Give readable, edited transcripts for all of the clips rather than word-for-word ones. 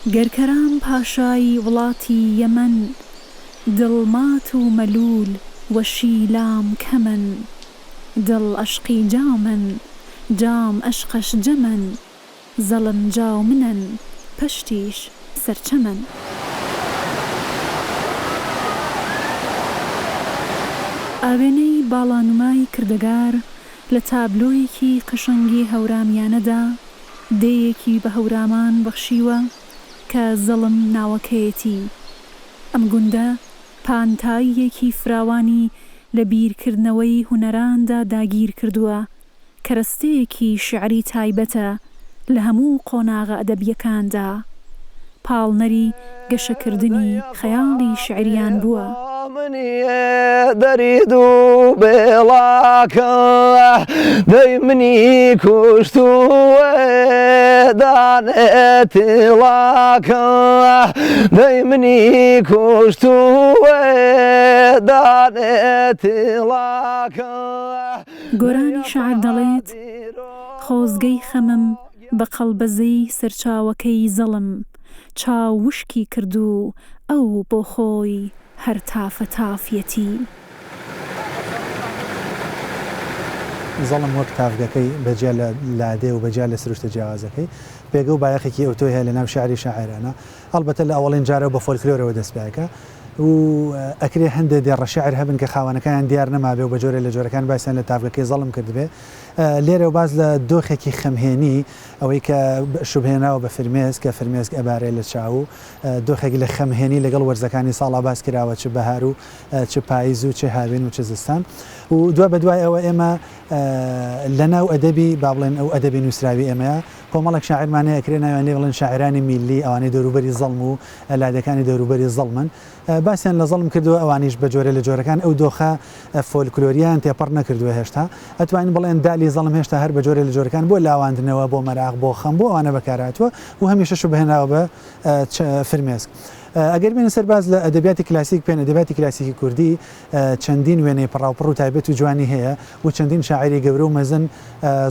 گەر کەرام پاشای وڵاتی یەمەن دڵ مات و مەلوول وە شیلام کەمەن دڵ ئەشقی جامەن جام ئەشقەش جەمەن زەڵم جاو منەن پەشتیش سەرچەمەن. ئاوێنەی باڵانمای کردەگار لە تابلۆیەکی قەشەنگی هەورامیانەدا دێیەکی بە هەورامان بەخشیوە کە زەڵم ناوەکەیەتی. ئەم گوندە پانتاییەکی فراوانی لە بیرکردنەوەی هونەراندا داگیر کردووە، کەرەستەیەکی شیعری تایبەتە لە هەموو قۆناغە ئەدەبییەکاندا پاڵنەری گەشەکردنی خەیاڵی شیعریان بووە. گۆرانی شاعر دەڵێت، خۆزگەی خەمم بە قەڵبەزەی سەرچاوەکەی زەڵم چاو وشکی کرد و ئەو بۆ خۆی هەر تافە تافیەتی. زەڵم وەک تاڤگەکەی بە جیا لە لادێ و بە جیا لە سروشتە جیاوازەکەی، پێگە و بایەخێکی ئەوتۆی هەیە لە ناو شیعری شاعێرانە. هەڵبەتە لە ئەوەڵین جارەوە بە فۆلکلۆرەوە دەست پێ ئەکا و ئەکرێ هەندێ دێڕە شیعر هەبن کە خاوەنەکانیان دیار نەمابێ و بە جۆرێ لە جۆرەکان باسیان لە تاڤگەکەی زەڵم کردبێ. لێرەوە باس لە دۆخێکی خەمهێنی، ئەوەی کە شوبهێنراوە بە فرمێسک، کە فرمێسک ئەبارێ لە چاو و دۆخێک لە خەمهێنی لەگەڵ وەرزەکانی ساڵا باس کراوە چ بەهار و چ پایز و چ هاوین و چ زستان و دوا بە دوای ئەوە ئێمە لە ناو ئەدەبی با بڵێن ئەو ئەدەبی نووسراوی ئێمەیە کۆمەڵێک شاعیرمان هەیە ئەکرێ ناویان لێ بڵێن شاعیرانی میللی ئەوانەی دەوروبەری زەڵم و لادێکانی دەوروبەری زەڵمن باسیان لە زەڵم کردووە ئەوانیش بە جۆرێ لە جۆرەکان ئەو دۆخە فۆلکلۆرییان تێپەڕ نەکردووە هێشتا ئەتوانین بڵێن دالی زەڵم هێشتا هەر بە جۆرێ لە جۆرەکان بۆ لاواندنەوە بۆ مەراق بۆ خەم بۆ ئەوانە بەکارهاتووە و هەمیشە شوبهێنراوە بە فرمێسک. ئەگەر بێینە سەر باس لە ئەدەبیاتی کلاسیک بکەین، ئەدەبیاتی کلاسیکی کوردی چەندین وێنەی پڕاوپڕ و تایبەت و جوانی هەیە و چەندین شاعیری گەورە و مەزن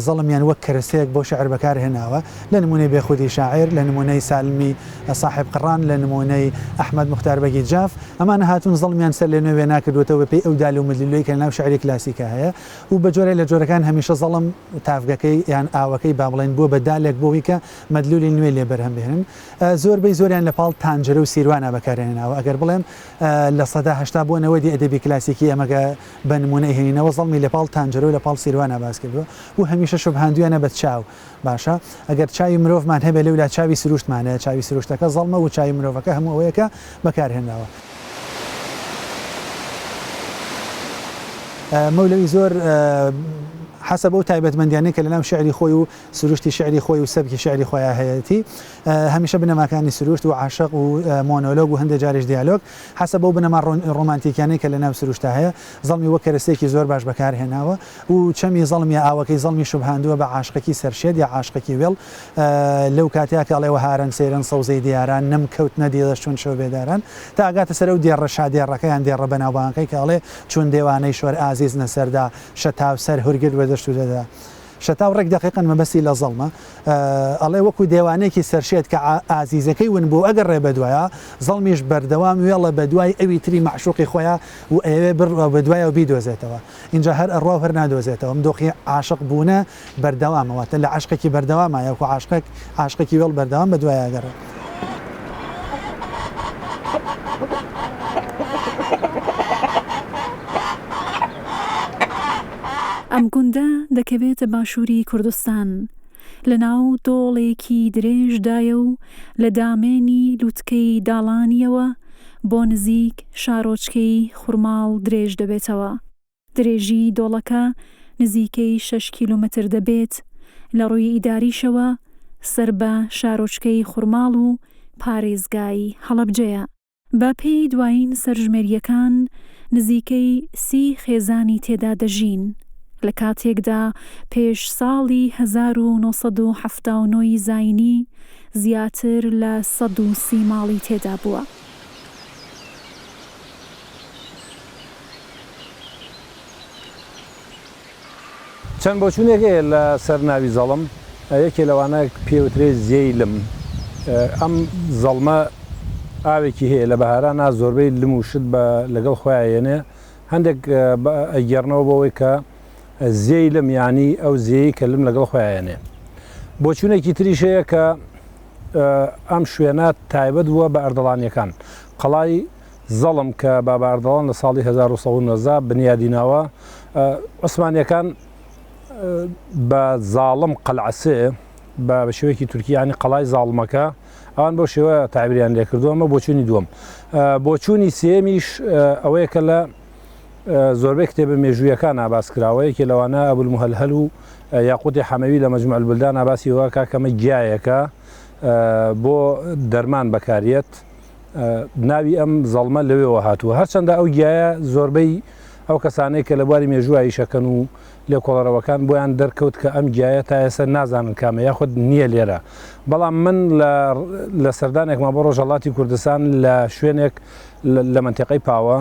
زەڵمیان وەک کەرەستەیەک بۆ شیعر بەکار هێناوە، لە نموونەی بێخودی شاعیر، لە نموونەی سالمی ساحێب قڕان، لە نموونەی ئەحمەد موختار بەگی جاف، ئەمانە هاتوون زەڵمیان سەر لە نوێ وێنا کردووەتەوە بە پێی ئەو دال و مدلولەی کە لە ناو شیعری کلاسیکا هەیە و بە جۆرێ لە جۆرەکان هەمیشە زەڵم تاڤگەکەی یان ئاوەکەی با بڵێین بووە بە دالێک بۆ ئەوەی کە مەدلولی نوێ لێ بەرهەم بهێنن. زۆربەی زۆریان لە پاڵ تانجەرە و سیروانا بەکارهێناوە، ئەگەر بڵێم 80% بۆ نەوەدی ئەدەبی کلاسیکی ئێمە کە بە نموونە ئەیهێنینەوە زەڵمی لە پاڵ تانجەرە و لە پاڵ سیروانا باس کردووە و هەمیشە شوبهاندوویانە بە چاو، باشە ئەگەر چاوی مرۆڤمان هەبێ لەولا چاوی سروشتمان هەیە، چاوی سروشتەکە زەڵمە و چاوی مرۆڤەکە هەموو ئەوەیە کە بەکارهێنراوە. مەولەوی زۆر حەسەب ئەو تایبەتمەندیانەی کە لەناو شیعری خۆی و سروشتی شیعری خۆی و سەبکی شیعری خۆیا هەیەتی هەمیشە بنەماکانی سروشت و عاشق و مۆنۆلۆگ و هەندێ جاریش دیالۆگ حەسەب بەو بنەما ڕۆمانتیکیانەی کە لەناو سروشتا هەیە زەڵمی وەک کەرەستەیەکی زۆر باش بەکار هێناوە و چەمی زەڵم یا ئاوەکەی زەڵمی شوبهاندووە بە عاشقێکی سەرشێت یا عاشقێکی وێڵ لەو کاتەیا کە ئەڵێ وەهارەن سەیرەن سەوزەی دیاران نەم کەوت نەدیڵە چون شەو بێداران تا ئەگاتە سەر ئەو دێڕە شادێڕەکە یان دێڕە بەناوبانگەکەی کە ئەڵێ چون دێوانەی شۆر ئازیز نەسەردا شەتاو سەر هورگرد وە دەشت و دەدا شەتاو ڕێک دەقیقەن مەبەستی لە زەڵمە. ئەڵێ وەکو دێوانەیەکی سەرشێت کە ئازیزەکەی ون بوو ئەگەڕێ بەدوایا، زەڵمیش بەردەوام وێڵە بەدوای ئەوی تری مەعشوقی خۆیا و ئەیەوێ بڕوا بەدوایا و بیدۆزێتەوە. ئینجا هەر ئەڕوا و هەر نادۆزێتەوە. ئەم دۆخی عاشق بوونە بەردەوامە. واتە لە عەشقێکی بەردەوامایە وەکو عاشقێک عاشقێکی وێڵ بەردەوام بەدوایا ئەگەڕێ. ئەم گوندە دەکەوێتە باشووری کوردستان، لە ناو دۆڵێکی درێژدایە و لە دامێنی لوتکەی داڵانییەوە بۆ نزیک شارۆچکەی خورماڵ درێژ دەبێتەوە. درێژیی دۆڵەکە نزیکەی شەش کیلۆمەتر دەبێت، لە ڕووی ئیداریشەوە سەر بە شارۆچکەی خورماڵ و پارێزگای هەڵەبجەیە. بە پێی دوایین سەرژمێرییەکان نزیکەی سی خێزانی تێدا دەژین، لە کاتێکدا پێش ساڵی 1979 ی زاینی زیاتر لە 130 ماڵی تێدا بووە. چەند بۆچوونێک هەیە لە سەر ناوی زەڵم، یەکێ لەوانە پێ وترێ زێی لم. ئەم زەڵمە ئاوێکی هەیە لە بەهارانا زۆربەی لم و شت بە لەگەڵ خۆیا یەنێ هەندێک ئەیگێڕنەوە بۆ ئەوەی کە زێی لم یانی ئەو زێی کە لم لەگەڵ خۆیا یەنێ. بۆچوونێکی تریش هەیە کە ئەم شوێنە تایبەت بووە بە ئەردەڵانییەکان. قەڵای زەڵم کە بابا ئەردەڵان لە ساڵی 1119 بنیادی ناوە، عوسمانییەکان بە زاڵم قەلعەسێ بە شێوەیەکی تورکی یانی قەڵای زاڵمەکە ئەوان بەو شێوە تعبیریان لێکردووە ئەمە بۆچوونی دووەم بۆچوونی سێمیش ئەوەیە کە لە زۆربەی کتێبە مێژوویەکان باس کراوە یەکێ لەوانە ئەبولموهەلهەل و یاقوتی حەمەوی لە مەجموع البلدان باسی ئەوە کا کەمە گیایەکە بۆ دەرمان بەکاریەت ناوی ئەم زەڵمە لەوێوە هاتووە هەرچەندە ئەو گیایە زۆربەی ئەو کەسانەی کە لە بواری مێژووە ئیشەکەن و لێکۆڵەرەوەکان بۆیان دەرکەوت کە ئەم گیایە تا ئێستا نازانن کامە یاخود نییە لێرە بەڵام من لە سەردانێکما بۆ ڕۆژهەڵاتی کوردستان لە شوێنێک لە مەنتیقەی پاوە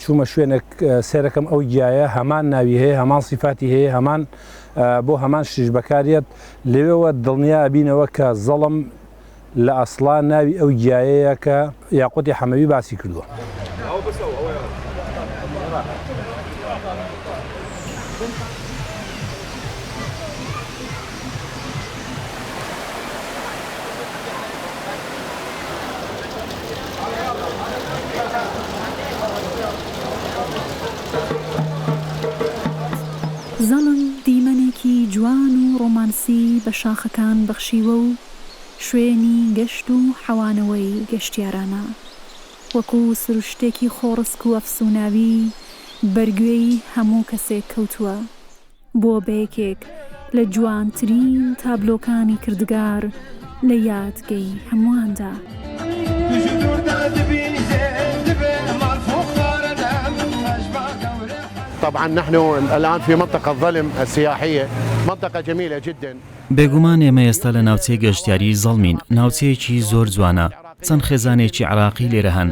چوومە شوێنێک سێرەکەم ئەو گیایە هەمان ناوی هەیە هەمان سیفاتی هەیە هەمان بۆ هەمان شتیش بەکاریەت لەوێوە دڵنیا ئەبینەوە کە زەڵم لە ئەسڵا ناوی ئەو گیایەیە کە یاقوتی حەمەوی باسی کردووە. زەڵم دیمەنێکی جوان و ڕۆمانسی بە شاخەکان بەخشیوە و شوێنی گەشت و حەوانەوەی گەشتیارانە. وەکو سروشتێکی خۆڕسک و ئەفسوناوی بەرگوێی هەموو کەسێک کەوتووە. بووە بە یەکێک لە جوانترین تابلۆکانی کردگار لە یادگەی هەموواندا. طبعا نحن الآن في منطقة الظلم السياحية منطقة جميلة جدا. بێگومان ئێمە ئێستا لە ناوچەی گەشتیاریی زەڵمین، ناوچەیەکی زۆر جوانە، چەند خێزانێکی عێراقی لێرە هەن،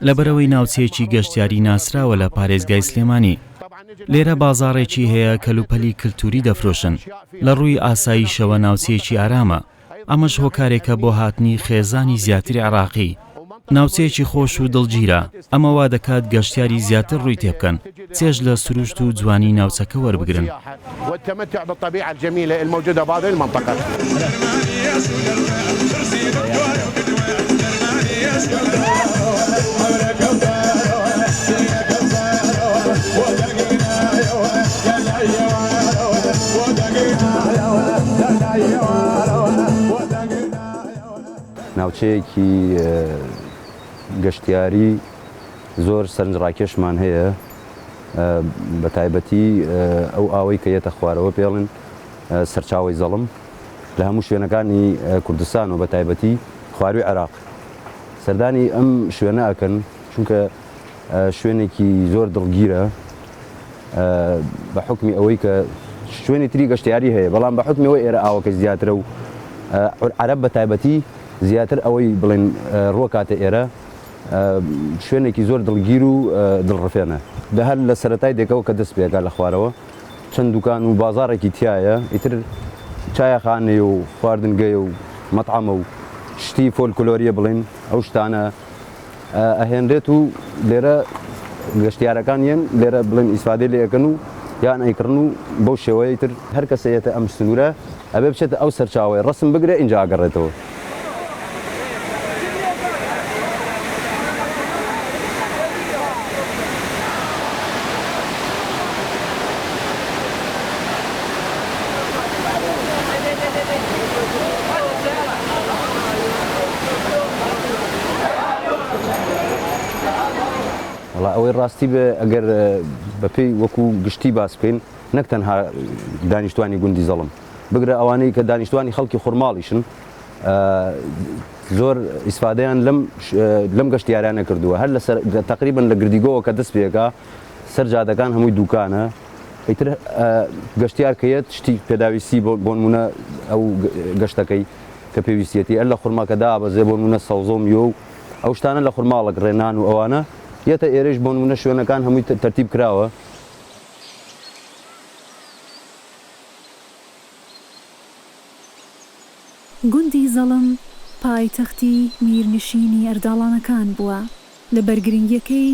لەبەرئەوەی ناوچەیەکی گەشتیاری ناسراوە لە پارێزگای سلێمانی. لێرە بازاڕێکی هەیە کەلوپەلی کلتوری دەفرۆشن، لە ڕووی ئاسایشەوە ناوچەیەکی ئارامە، ئەمەش هۆکارێکە بۆ هاتنی خێزانی زیاتری عێراقی. ناوچەیەکی خۆش و دڵگیرە، ئەمە وا دەکات گەشتیاری زیاتر ڕووی تێبکەن، چێژ لە سروشت و جوانی ناوچەکە وەربگرن. ناوچەیەکی گەشتیاری زۆر سەرنجڕاکێشمان هەیە بە تایبەتی ئەو ئاوەی کە یەتە خوارەوە پێڵن سەرچاوەی زەڵم لە هەموو شوێنەکانی کوردستان و بە تایبەتی خواروی عێراق سەردانی ئەم شوێنە ئەکەن چونکە شوێنێکی زۆر دڵگیرە بە حوکمی ئەوەی کە شوێنی تری گەشتیاری هەیە بەڵام بە حوکمی ئەوەی ئێرە ئاوەکەی زیاترە و عەرەب بە تایبەتی زیاتر ئەوەی بڵێن ڕووەکاتە ئێرە شوێنێکی زۆر دڵگیر و دڵڕفێنە دە هەر لە سەرەتای دێکەوە کە دەست پێکا لە خوارەوە چەند دوکان و بازاڕێکی تایە ئیتر چایەخانەیە و خواردنگەیە و مەتعەمە و شتی فۆلکلۆریە بڵێن ئەو شتانە ئەهێنرێت و لێرە گەشتیارەکان یەن لێرە بڵێن ئیسفادەی لێ ئەکەن و یان ئەیکڕن و بەو شێوەیە تر هەر کەسە یەتە ئەم سنوورە ئەبێ بچێتە ئەو سەرچاوەی ڕەسم بگرێ ئینجا ئەگەڕێتەوە. وەڵا ئەوەی ڕاستی بێ ئەگەر بەپێی وەکو گشتی باس بکەین نەک تەنها دانیشتوانی گوندی زەڵم بگرە ئەوانەی کە دانیشتوانی خەڵکی خورماڵیشن زۆر ئیسفادەیان لەم لەم گەشتیارانە کردووە هەر لەسەر تقریبن لە گردیگۆوە کە دەست پێکا سەر جادەکان هەمووی دوکانە ئیتر گەشتیار کە یەت شتی پێداویستی بۆ نمونە ئەو گەشتەکەی کە پێویستیەتی ئەر لە خورماکە دابەزێ بۆ نمونە سەوزە و میوە و ئەو شتانە لە خورماڵک ڕێنان و ئەوانە یەتە ئێرەیش بۆ نمونە شوێنەکان هەمووی تەرتیب کراوە. گوندی زەڵم. پایتەختی میرنشینی ئەرداڵانەکان بووە. لەبەر گرنگییەکەی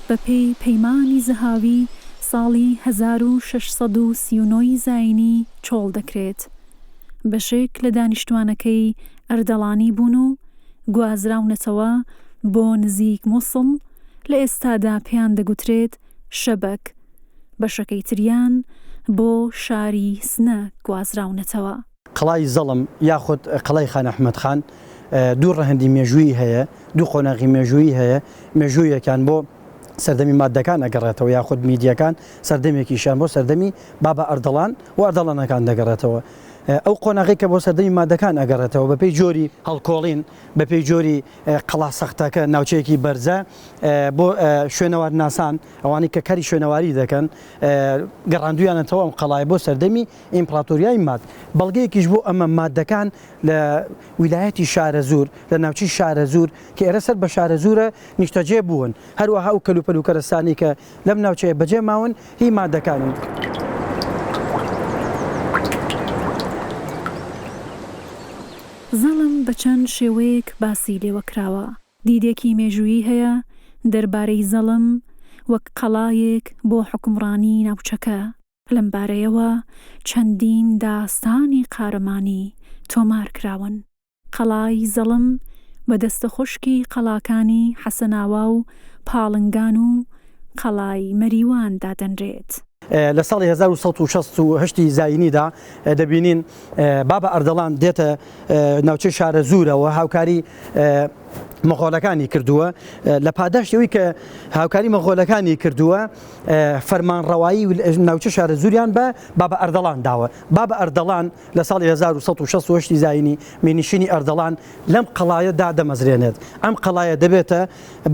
بە پێی پەیمانی زەهاوی ساڵی 1639 ی زایینی چۆڵ دەکرێت. بەشێک لە دانیشتوانەکەی ئەردەڵانی بوون و گوازراونەتەوە بۆ نزیک موسڵ، لە ئێستادا پێیان دەگوترێت شەبەک، بەشەکەی تریان بۆ شاری سنە گوازراونەتەوە. قەڵای زەڵم یاخود قەڵای خان ئەحمەد خان دوو ڕەهەندی مێژوویی هەیە، دوو قۆناغی مێژوویی هەیە، مێژوویەکیان بۆ سەردەمی ماددەکان ئەگەڕێتەوە یاخود میدییەکان، سەردەمێکیشیان بۆ سەردەمی بابا ئەردەڵان و ئەردەڵانەکان دەگەڕێتەوە. ئەو قۆناغەی کە بۆ سەردەمی مادەکان ئەگەڕێتەوە بەپێی جۆری هەڵکۆڵین، بەپێی جۆری قەڵا سەختەکە ناوچەیەکی بەرزە بۆ شوێنەوارناسان ئەوانەی کە کاری شوێنەواری دەکەن گەڕاندویانەتەوە ئەم قەڵایە بۆ سەردەمی ئیمپراتۆریای ماد. بەڵگەیەکیش بۆ ئەمە مادەکان لە ویلایەتی شارەزوور لە ناوچەی شارەزوور کە ئێرە سەر بە شارەزوورە نیشتەجێ بوون. هەروەها ئەو کەلوپەل و کەرەستانەی کە لەم ناوچەیە بەجێ ماون هی مادەکانن. زەڵم بە چەند شێوەیەک باسی لێوە کراوە. دیدێکی مێژوویی هەیە دەربارەی زەڵم وەک قەڵایەک بۆ حوکمڕانی ناوچەکە. لەم بارەیەوە چەندین داستانی قارەمانی تۆمار کراون. قەڵای زەڵم بە دەستەخوشکی قەڵاکانی حەسەناوا و پاڵنگان و قەڵای مەریوان دادەنرێت. لە ساڵی 1168 ی زایینیدا دەبینین بابا ئەردەڵان دێتە ناوچەی شارەزوورەوە هاوکاری مەغۆلەکانی کردووە لە پاداشتی ئەوی کە هاوکاری مەغۆلەکانی کردووە فەرمانڕەوایی ناوچە شارەزووریان بە بابا ئەردەڵان داوە. بابا ئەردەڵان لە ساڵی 1168 ی زایینی میرنشینی ئەردەڵان لەم قەڵایە دادەمەزرێنێت. ئەم قەڵایە دەبێتە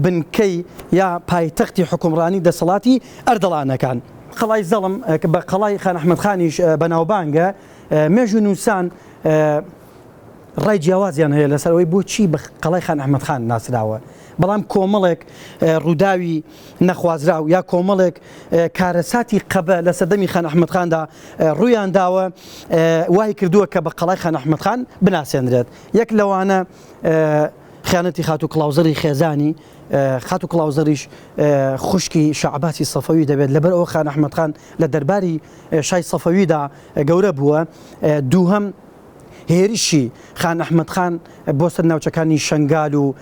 بنکەی یا پایتەختی حوکمڕانی دەسەڵاتی ئەردەڵانەکان. قەڵای زەڵم کە بە قەڵای خان ئەحمەد خانیش بەناوبانگە، مێژوونووسان ڕای جیاوازیان هەیە لەسەر ئەوەی بۆچی بە قەڵای خان ئەحمەد خان ناسراوە، بەڵام کۆمەڵێک ڕووداوی نەخوازراو یا کۆمەڵێک کارەساتی قەبە لە سەردەمی خان ئەحمەد خاندا ڕوویان داوە وای کردووە کە بە قەڵای خان ئەحمەد خان بناسێنرێت. یەک لەوانە خیانەتی خاتوو کڵاوزڕی خێزانی، خاتوو کڵاوزڕیش خوشکی شا عەباسی سەفەوی دەبێت، لەبەر ئەوە خان ئەحمەد خان لە دەرباری شای سەفەویدا گەورە بووە. دووهەم هێرشی خان ئەحمەد خان بۆ سەر ناوچەکانی شەنگال و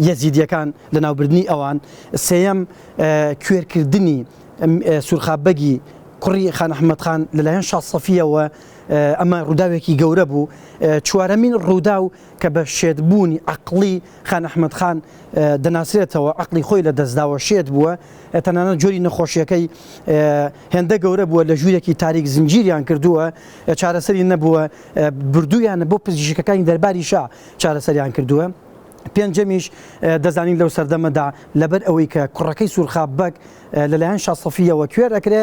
یەزیدیەکان لەناوبردنی ئەوان. سێیەم کوێرکردنی سورخاب بەگی کوڕی خان ئەحمەد خان لەلایەن شا سەفیەوە، ئەمە ڕووداوێکی گەورە بوو. چوارەمین ڕووداو کە بە شێتبوونی عەقڵی خان ئەحمەد خان دەناسرێتەوە، عەقڵی خۆی لە دەستداوە، شێت بووە، تەنانەت جۆری نەخۆشیەکەی هێندە گەورە بووە لە ژوورێکی تاریک زنجیریان کردووە، چارەسەری نەبووە، بردوویانە بۆ پزیشکەکانی دەرباری شا چارەسەریان کردووە. پێنجەمیش دەزانین لەو سەردەمەدا لەبەر ئەوەی کە کوڕەکەی سورخاب بەگ لەلایەن شا سەفیەوە کوێر ئەکرێ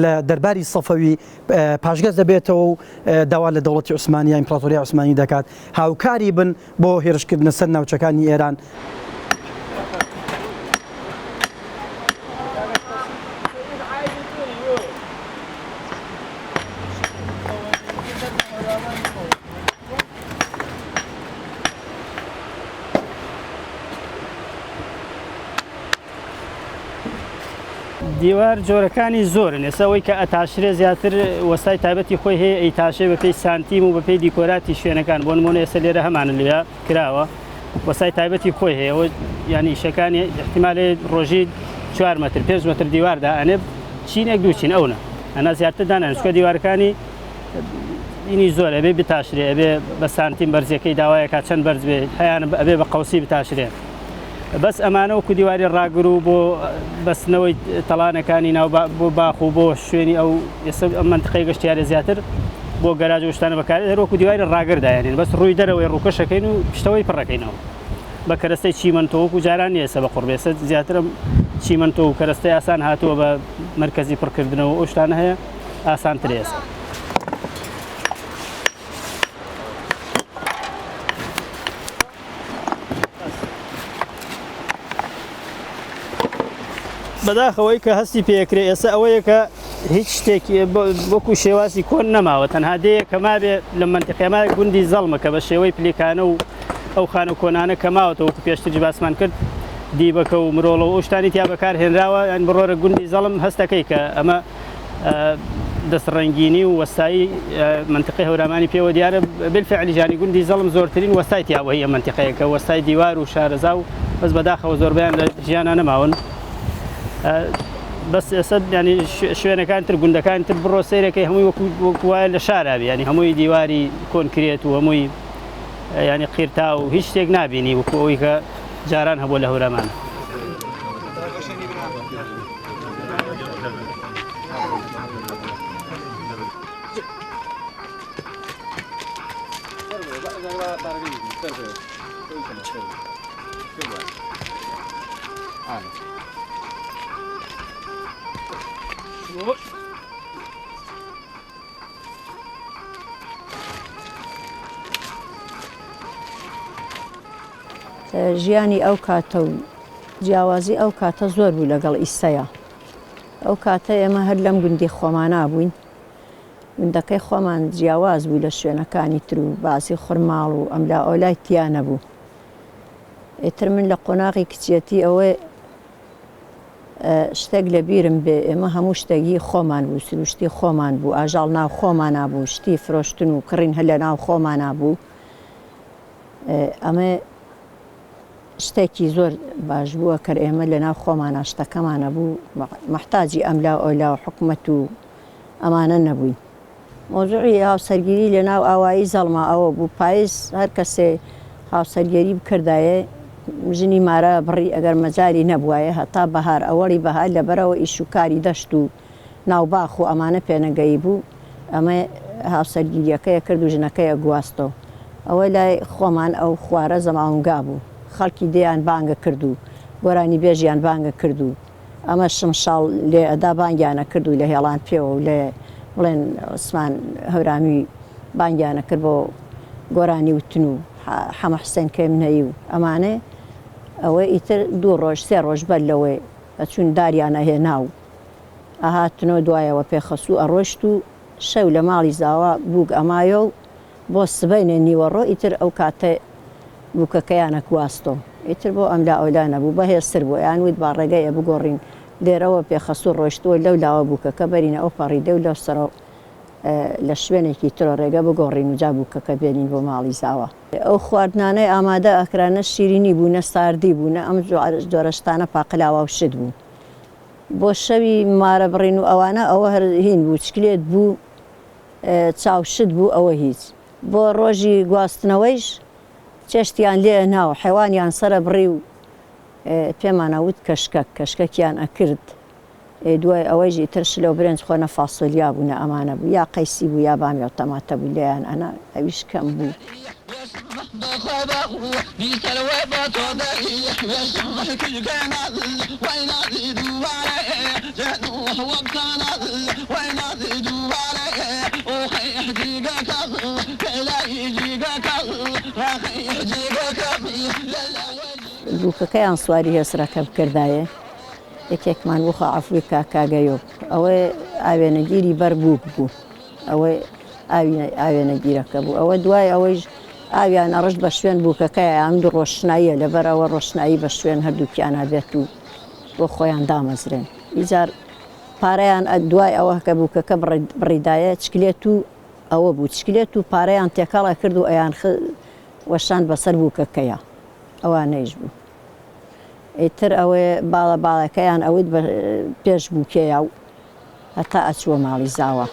لە دەرباری سەفەوی پاشگەز دەبێتەوە و داوا لە دەوڵەتی عوسمانی یا ئیمپراتۆریای عوسمانی دەکات هاوکاری بن بۆ هێرشکردنە سەر ناوچەکانی ئێران. دیوار جۆرەکانی زۆرن ئێستا ئەوەی کە ئەتاشرێ زیاتر وەستای تایبەتی خۆی هەیە ئەیتاشێ بەپێی سانتیم و بەپێی دیکۆراتی شوێنەکان بۆ نمونە ئێستا لێرە هەمانە لێ کراوە وەستای تایبەتی خۆی هەیە و یعنی ئیشەکانی احتیمالێ ڕۆژی 4 متر 5 متر دیواردا ئەنێ چینێک دوو چین ئەونە ئەنا زیاتر دانان چکە دیوارەکانی ئینی زۆر ئەبێ بتاشرێ ئەبێ بە سانتیم بەرزیەکەی داوایەکە چەند بەرز بێ هەیان ئەبێ بە قەوسی بتاشرێ بەس ئەمانە وەکو دیواری ڕاگر و بۆ بەستنەوەی تەڵانەکانی ناو بۆ باخ و بۆ شوێنی ئەو ئێستا ئەم منتقەی گەشتیارە زیاتر بۆ گەراج و شتانە بەکارێت هەر وەکو دیواری ڕاگر دایانین بەس ڕووی دەرەوەی ڕووکەشەکەین و پشتەوەی پڕەکەینەوە بە کەرەستەی چیمەنتۆ وەکو جاران نییە ئێستا بە قوڕ بێ ئێستا زیاتر چیمەنتۆ و کەرەستەی ئاسان هاتووە بە مەرکەزی پڕکردنەوە ئەو شتانە هەیە ئاسانترە ئێستا. بەداخەوەی کە هەستی پێکرێ ئێستا ئەوەیە کە هیچ شتێکی وەکو شێوازی کۆن نەماوە تەنها دەیە کە مابێ لە منتیقەما گوندی زەڵمە کە بە شێوەی پلیکانە و ئەو خانە کۆنانە کە ماوەتەوە وەکو پێشتریش باسمان کرد دیبەکە و مرۆڵە و ئەو شتانی تیا بەکار هێنراوە یان بڕۆرە گوندی زەڵم هەستەکەی کە ئەمە دەست ڕەنگینی و وەستایی منطقی هەورامانی پێوە دیارە بالفعل ژانی گوندی زەڵم زۆرترین وەستای تیاوە هەیە منطقەیە کە وەستای دیوار و شارەزا و بەس بەداخەوە زۆربیان لە ژیانە نەماون بەس ئێستا ینی شوێنەکان تر گوندەکان تر بڕۆ سەیرەکەی هەمووی وەکو وایە لە شارابی ینی هەمووی دیواری کۆنکرێت و هەمووی ینی قیرتا و هیچ شتێک نابینی وەکو ئەوی کە جاران هەبوو لە هەورامان. ژیانی ئەو کاتە و جیاوازی ئەو کاتە زۆر بوو لەگەڵ ئیسەیە. ئەو کاتە ئێمە هەر لەم گوندی خۆمانا بووین. گوندەکەی خۆمان جیاواز بوو لە شوێنەکانی تر و باسی خورماڵ و ئەملا ئەولای تیا نەبوو. ئیتر من لە قۆناغی کچیەتی ئەوە شتێک لە بیرم بێ ئێمە هەموو شتێک هی خۆمان بوو، سروشتی خۆمان بوو، ئاژەڵ ناو خۆمانا بوو، شتی فرۆشتن و کڕین هەر لە ناو خۆمانا بوو. ئەمە شتێکی زۆر باش بووە کە ئێمە لە ناو خۆمانا شتەکەمان هەبوو، مەحتاجی ئەملا و ئەولا و حکومەت و ئەمانە نەبووین. مەوزوعی هاوسەرگیری لە ناو ئاوایی زەڵما ئەوە بوو پایز هەر کەسێ هاوسەرگێری بکردایێ ژنی مارە بڕی ئەگەر مەجالی نەبوایێ هەتا بەهار ئەوەڵی بەهار لەبەرئەوە ئیش و کاری دەشت و ناو باخ و ئەمانە پێنەگەیی بوو ئەمە هاوسەرگیریەکەی کرد و ژنەکەی ئەگواستەوە ئەوە لای خۆمان ئەو خوارە زەماونگا بوو خەڵکی دێیان بانگە کرد و گۆرانیبێژیان بانگە کرد و ئەمە شمشاڵ لێ ئەدا بانگیان ئەکرد و لە هێڵان پێوە و لە بڵێن عوسمان هەورامی بانگیان ئەکرد بۆ گۆرانی وتن و حەمە حوسێن کێمنەیی و ئەمانە ئەوە ئیتر دوو ڕۆژ سێ ڕۆژ بەر لەوەی ئەچوون داریان ئەهێنا و ئەهاتنەوە دوایەوە پێخەسوو ئەڕۆشت و شەو لە ماڵی زاوا بووک ئەمایۆ و بۆ سبەینێ نیوەڕۆ ئیتر ئەو کاتە بووکەکەیان ئەکواستۆ ئیتر بۆ ئەملا ئەولا نەبوو بەهێزتر بوو ئەیان وت با ڕێگەیە بگۆڕین لێرەوە پێخەسوو ڕۆیشتووە لەو لاوە بووکەکە بەرینە ئەو پەڕی دێ و لەو سەرەوە لە شوێنێکی ترۆ ڕێگە بگۆڕین و جا بووکەکە بێنین بۆ ماڵی زاوا. ئەو خواردنانەی ئامادە ئەکرا نە شیرینی بوو نە ساردی بوو نە ئەم جۆرە شتانە پاقلاوە و شت بوو بۆ شەوی مارە بڕین و ئەوانە ئەوە هەر هین بوو چکلێت بوو چاو شت بوو ئەوە هیچ. بۆ ڕۆژی گواستنەوەیش چێشتیان لێ ئەنا و حەیوانیان سەرە بڕی و پێمان ئەوت کەشکەک، کەشکەکیان ئەکرد. ئێ دوای ئەوەیش ئیتر شلە و برنج خۆ نە فاسۆلیا بوو نە ئەمانە بوو، یا قەیسی بوو یا بامیە و تەماتە بوو لێیان ئەنا، ئەویش کەم بوو. بووکەکەیان سواری هێسرەکە بکردایێ، یەکێکمان بوو خوا عەفوی کا کاگەیۆ ئەوە ئاوێنەگیری بەر بووک بوو ئەوە ئاوێنەگیرەکە بوو ئەوە دوای ئەوەیش ئاویان ئەڕشت بە شوێن بووکەکەیا ئەم دوو ڕۆشناییە لەبەر ئەوە ڕۆشنایی بە شوێن هەردووکیانا بێت و بۆ خۆیان دامەزرێن ئیجار پارەیان دوای ئەوە کە بووکەکە بڕیدایە چکلێت و ئەوە بوو چکلێت و پارەیان تێکەڵ ئەکرد و ئەیان وەشاند بەسەر بووکەکەیا ئەوانەیش بوو ئیتر ئەوەی باڵە باڵەکەیان ئەوت بە پێش بووکێیا و هەتا ئەچووە ماڵی زاوا.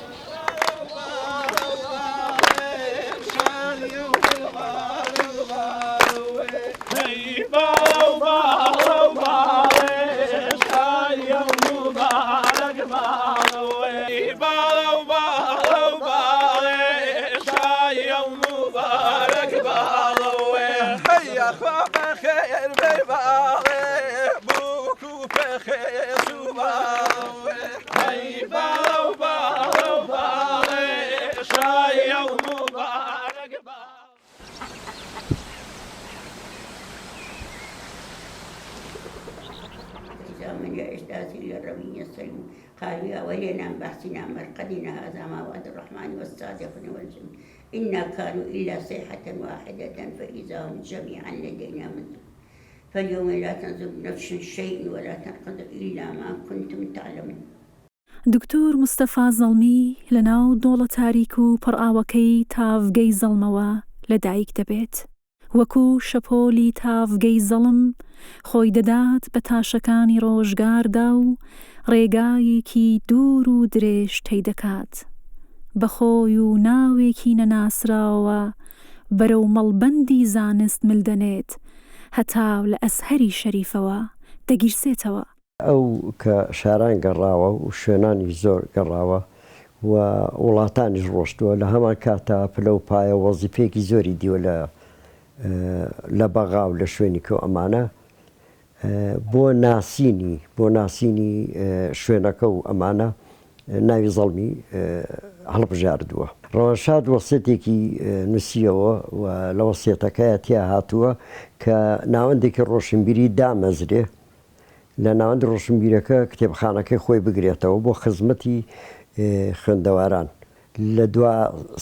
قالوا يا ويلنا من بعثنا مرقدنا هذا ما وعد الرحمن والصادقون والجن إنا كانوا إلا صيحة واحدة فإذا هم جميعا لدينا منذ فاليوم لا تنظر نفس شيء ولا تنقذ إلا ما كنتم تعلمون. دکتۆر مستەفا زەڵمی لە ناو دۆڵە تاریک و پڕ ئاوەکەی تاڤگەی زەڵمەوە لە دایک دەبێت. وەکو شەپۆلی تاڤگەی زەڵم خۆی دەدات بە تاشەکانی ڕۆژگاردا و ڕێگایەکی دوور و درێژ تەی دەکات. بە خۆی و ناوێکی نەناسراوەوە بەرەو مەڵبەندی زانست مل دەنێت هەتا لە ئەزهەری شەریفەوە دەگیرسێتەوە. ئەو کە شاران گەڕاوە و شوێنانیش زۆر گەڕاوە و وڵاتانیش ڕۆشتووە، لە هەمان کاتا پلە و پایە و وەزیفەیەکی زۆری دیوە لە لە بەغا و لە شوێنی کە و ئەمانە بۆ ناسینی بۆ ناسینی شوێنەکە و ئەمانە ناوی زەڵمی هەڵبژاردووە. ڕەوانشاد وەسیەتێکی نووسیەوە و لە وەسیەتەکەیا تیا هاتووە کە ناوەندێکی ڕۆشنبیری دامەزرێ لە ناوەندی ڕۆشنبیرەکە کتێبخانەکەی خۆی بگرێتەوە بۆ خزمەتی خوێندەواران. لە دوا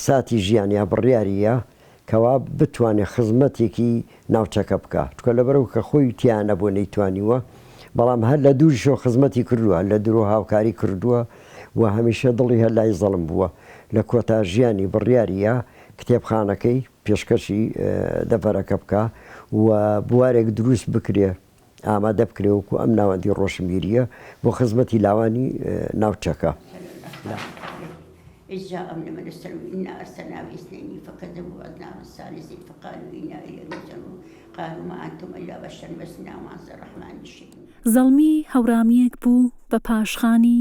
ساتی ژیانیا بڕیاری یا کەوا بتوانێ خزمەتێکی ناوچەکە بکا، چونکە لەبەرئەوە کە خۆی تیا نەبووە نەیتوانیوە، بەڵام هەر لە دووریشەوە خزمەتی کردووە، هەر لە دوورەوە هاوکاری کردووە و هەمیشە دڵی هەر لای زەڵم بووە. لە کۆتا ژیانی بڕیاری یا کتێبخانەکەی پێشکەشی دەڤەرەکە بکا و بوارێک دروست بکرێ ئامادە بکرێ وەکو ئەم ناوەندی ڕۆشنبیرییە بۆ خزمەتی لاوانی ناوچەکە. زەڵمی هەورامییەک بوو بە پاشخانی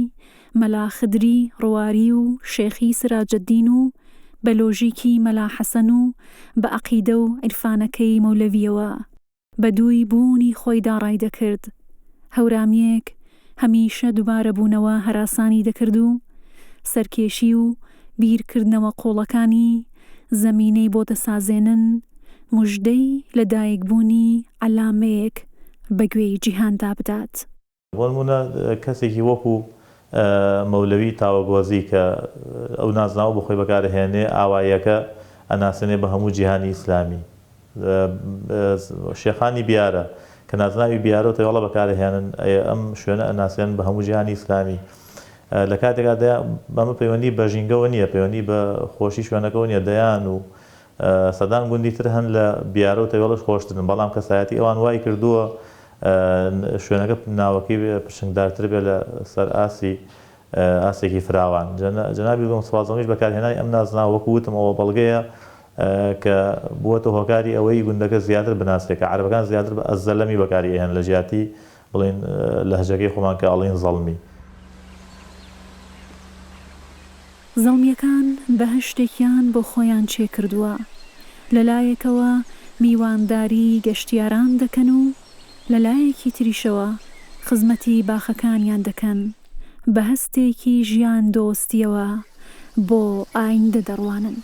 مەلا خدری ڕواری و شێخی سراجەدین و بە لۆژیکی مەلا حەسەن و بە عەقیدە و عیرفانەکەی مەولەوییەوە. بە دووی بوونی خۆیدا ڕایدەکرد. هەورامییەک هەمیشە دووبارەبوونەوە هەراسانی دەکرد و سەرکێشی و بیرکردنەوە قووڵەکانی زەمینەی بۆ دەسازێنن مژدەی لە دایکبوونی عەلامەیەک بە گوێی جیهاندا بدات. بۆ نموونە کەسێکی وەکو مەولەوی تاوەگۆزی کە ئەو نازناوە بۆ خۆی بەکارئەهێنێ ئاواییەکە ئەناسێنێ بە هەموو جیهانی ئیسلامی. شێخانی بیارە کە نازناوی بیارە و تەوێڵە بەکارئەهێنن ئەم شوێنە ئەناسێنن بە هەموو جیهانی ئیسلامی. لە کاتێکا دەیان ئەمە پەیوەندی بە ژینگەوە نییە، پەیوەندی بە خۆشی شوێنەکەوە نییە، دەیان و سەدان گوندی تر هەن لە بیارە و تەوێڵەش خۆشترن، بەڵام کەسایەتی ئەوان وای کردووە شوێنەکە ناوەکەی پرشنگدارتر بێت لە سەر ئاستی ئاستێکی فراوان. جەنابی مستەفا زەڵمیش بەکارهێنانی ئەم نازناوە وەکو وتم ئەوە بەڵگەیە کە بووەتە هۆکاری ئەوەی گوندەکە زیاتر بناسرێت کە عەرەبەکان زیاتر بە ئەزەلەمی بەکاری ئەهێنن لە جیاتی بڵێین لەهجەکەی خۆمان کە ئەڵێین زەڵمی. زەڵمییەکان بەهەشتێکیان بۆ خۆیان چێ کردووە، لە لایەکەوە میوانداری گەشتیاران دەکەن و لە لایەکی تریشەوە خزمەتی باخەکانیان دەکەن، بە هەستێکی ژیاندۆستییەوە بۆ ئایندە دەڕوانن.